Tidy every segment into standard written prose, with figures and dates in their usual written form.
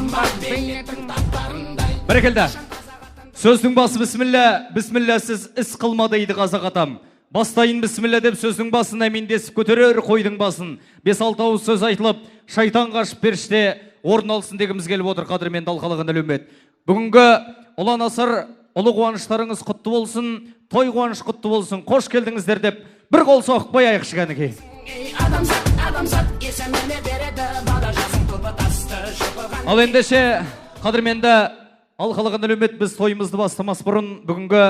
Қымбат бейнеттің. Бәрекелді. Сөздің басы бісміллә, бісмілләсіз іс қылма дейді қазақ атам. Бастайын бісміллә деп сөздің басын, әминдесіп көтерер қойдың басын. Бес-алты ауыз сөз айтылып, шайтан қашып періште орын алсын дегіміз келіп отыр, қадірменді алқалаған әлеумет. Бүгінгі ұлан асыр ұлы қуаныштарыңыз құтты болсын, той қуаныш құтты болсын, қош келдіңіздер деп бір қол соғып қояйықшы кәнекей. Адамзат, адамзат есіміне береді, бала жасың тобы тасты шұқыған. Ал ендеше, қадірменді алқалаған әлеумет, біз тойымызды бастамас бұрын бүгінгі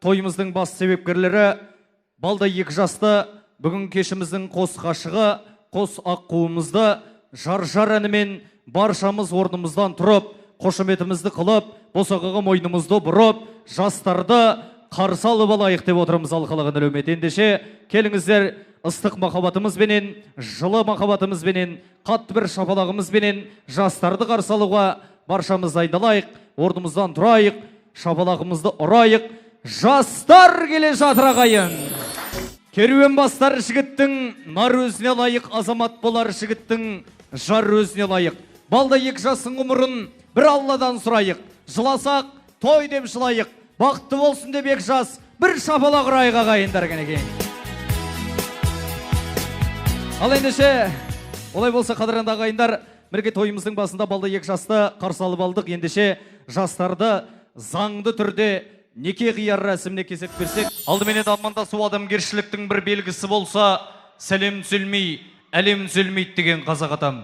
тойымыздың бас себепкерлері балдай екі жасты, бүгінгі кешіміздің қос ғашығы, қос аққуымызды жар-жар әнімен баршамыз орнымыздан тұрып, қошеметімізді қылып, босағаға мойнымызды бұрып, жастарды қарсы алып алайық деп отырмыз, алқалаған әлеумет. Ендеше, келіңіздер, ыстық махаббатымызбенен, жылы махаббатымызбенен, қатты бір шапалағымызбенен жастарды қарсы алуға баршамыз айдалайық, орнымыздан тұрайық, шапалағымызды ұрайық. Жастар келе жатыр, ағайын. Керуен бастар жігіттің нар өзіне лайық, азамат болар жігіттің жар өзіне лайық. Балда екі жастың ғұмырын бір Алладан сұрайық. Жыласақ, той деп жылайық. Бақытты болсын деп екі жас бір шапалақ ұрайық, ағайындар, кәнекей. Ал ендеше, олай болса, қадірлі ағайындар, бірге тойымыздың басында балда екі жасты қарсы алып алдық. Ендеше жастарды заңды түрде неке қияр рәсіміне кезек берсек, алдымен енді амандасу адамгершіліктің бір белгісі болса, сәлем түзелмей, әлем түзелмейді деген қазақ атам.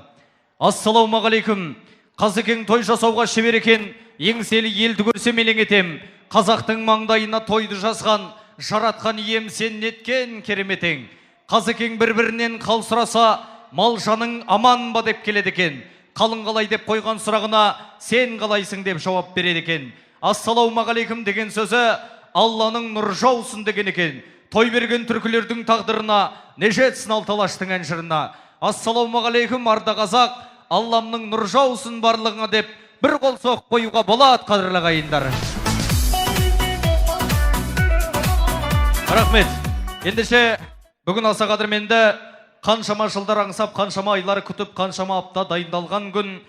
Ассалаумағалейкум. Қазекең той жасауға шебер екен, еңселі елді көрсем елең етем. Қазақтың маңдайына тойды жазған, жаратқан ием, сен неткен кереметең. Қазекең бір-бірінен қал сұраса, мал жаның аман ба деп келеді екен. Қалың қалай деп қойған сұрағына сен қалайсың деп жауап береді екен. Ассалаумағалейкум деген сөзі Алланың нұры жаусын деген екен. Той берген түркілердің тағдырына не жетсін алты алаштың ән жырына. Ассалаумағалейкум, арда қазақ, Алламның нұры жаусын барлығыңа деп бір қол соғып қоюға болады, қадірлі ағайындар. Рахмет. Ендеше бүгін аса қадірменді қаншама жылдар аңсап, қаншама айлар күтіп, қаншама апта дайындалған күн,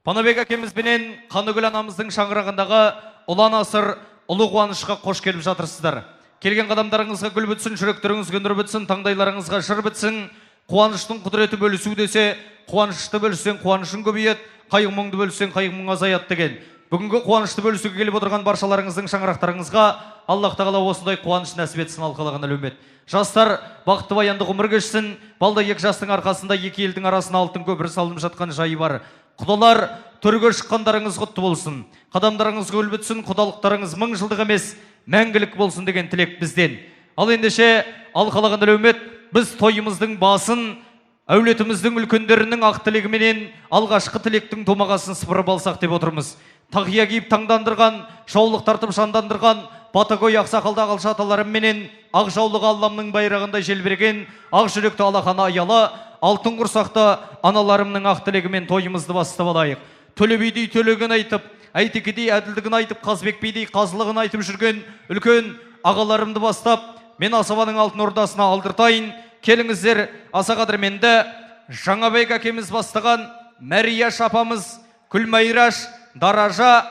Панабек әкемізбенен Қанығүл анамыздың шаңырағындағы ұлан асыр ұлы қуанышқа қош келіп жатырсыздар. Келген қадамдарыңызға гүл бітсін, жүректеріңізге нұр бітсін, таңдайларыңызға жыр бітсін. Қуаныштың құдіреті бөлісу десе, қуанышты бөліссең қуанышың көбейеді, қайғы мұңды бөліссең қайғы мұң азаяды деген. Бүгінгі қуанышты бөлісуге келіп отырған баршаларыңыздың шаңырақтарыңызға Аллах тағала осындай қуаныш нәсіп етсін, алқалаған әлеумет. Жастар бақытты баянды ғұмыр кешсін. Балда екі жастың арқасында екі елдің арасына алтын көпір салынып жатқан жайы бар. Құдалар, төрге шыққандарыңыз құтты болсын. Қадамдарыңыз гүл бітсін, құдалықтарыңыз мың жылдық емес, мәңгілік болсын деген тілек бізден. Ал ендеше, алқалаған әлеумет, біз тойымыздың басын әулетіміздің үлкендерінің ақ тілегіменен алғашқы тілектің томағасын сыпырып алсақ деп отырмыз. Тақия киіп таңдандырған, жаулық тартып жандандырған батагөй ақсақалды ағылшы аталарыменен ақ жаулығы Алламның байрағындай желбіреген ақ жүректі алақаны аялы алтын құрсақты аналарымның ақ тілегімен тойымызды бастап алайық. Төле бидей төлеген айтып, Әйтекедей әділдігін айтып, Қазыбек бидей қазылығын айтып жүрген үлкен ағаларымды бастап, мен асабаның алтын ордасына алдыртайын. Келіңіздер, аса қадірменді Жаңабек әкеміз бастаған Мәрияш апамыз, Күлмайраш, Даража,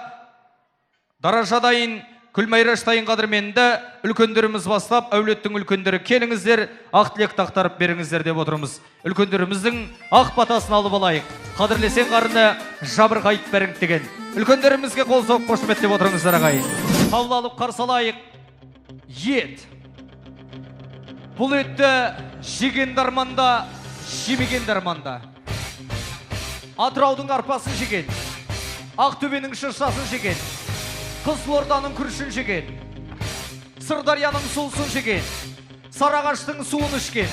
Даражадайын, Күлмайраш дайын қадірменді үлкендеріміз бастап, әулеттің үлкендері келіңіздер, ақ тілек ақтарып беріңіздер деп отырмыз. Үлкендеріміздің ақ батасын алып алайық. Қадірлесең қарны жабырқайып бәрің деген. Үлкендерімізге қол соғып қошеметтеп отырыңыздар, ағайын. Қабыл алып қарсы алайық. Ет. Бұл етті жеген дарманда, жемеген дарманда. Атыраудың арпасын жеген, Ақтөбенің шыршасын жеген, Қызылорданың күрішін жеген, Сырдарияның сусын жеген, Сарыағаштың суын ішкен,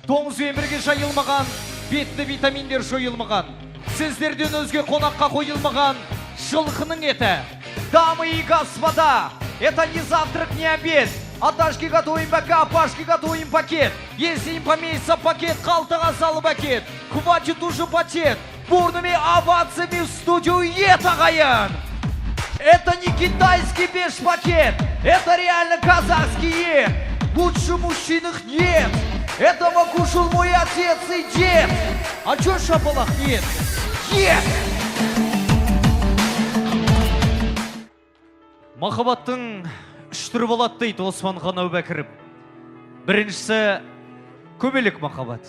доңызбен бірге жайылмаған, бетті витаминдер жойылмаған, сіздерден өзге қонаққа қойылмаған жылқының еті. Дамы и господа, это не завтрак, не обед. Аташки готовим пока, Пашки готовим пакет. Если им поместится пакет, қалтаға салып әкет. Хватит уже потеть. Бурными овациями в студию ет, ағайын. Это не китайский бешпакет, это реально казахский ет. Лучше мужчин их нет. Этого кушал мой отец и дед. А чё шапалақ нет? Ет! Махаббаттың үш түрі болады дейді Оспанхан Әубәкіров. Біріншісі көбелек махаббат,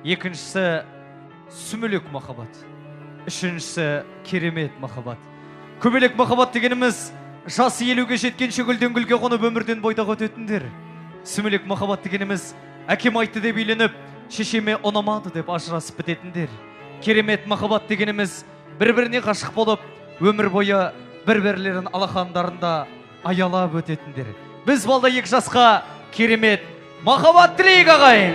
екіншісі сүмелек махаббат, үшіншісі керемет махаббат. Көбелек махаббат дегеніміз жасы 50-ге жеткенше гүлден гүлге қонып, өмірден бойдақ өтетіндер. Сүмелек махаббат дегеніміз әкем айтты деп үйленіп, шешеме ұнамады деп ажырасып бітетіндер. Керемет махаббат дегеніміз бір-біріне ғашық болып, өмір бойы бір-бірлерін алақандарында аялап өтетіндер. Біз балда екі жасқа керемет махаббат тілейік, ағайын.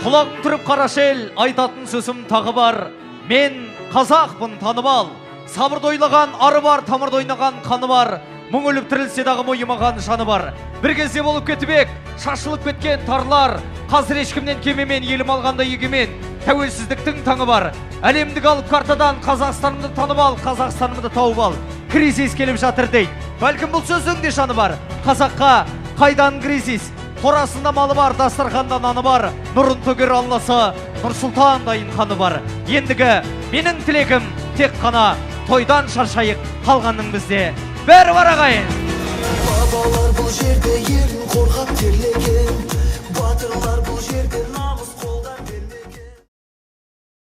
Құлағың түріп қарашы ел, айтатын сөзім тағы бар. Мен қазақпын, танып ал. Сабырды ойлаған ары бар, тамырды ойнаған қаны бар. Мың өліп тірілсе дағы мойымаған жаны бар. Бір кезде болып кетіп ек, шашылып кеткен тарлар. Қазір ешкімнен кем емен, елім алғанда егемен. Тәуелсіздіктің таңы бар. Әлемдік алып картадан Қазақстанымды танып ал, Қазақстанымды тауып ал. Кризис келіп жатыр дейді. Бәлкім, бұл сөздің де жаны бар. Қазаққа қайдан кризис? Қорасында малы бар, дастарханда наны бар. Нұрын төгер Алласы, Нұрсұлтан ханы бар. Ендігі менің тілегім тек қана тойдан шаршайық, қалғанның бізде бәрі бар, ағайын. Бабалар бұл жерде елін қорғап терлеген, батырлар бұл жерде намыс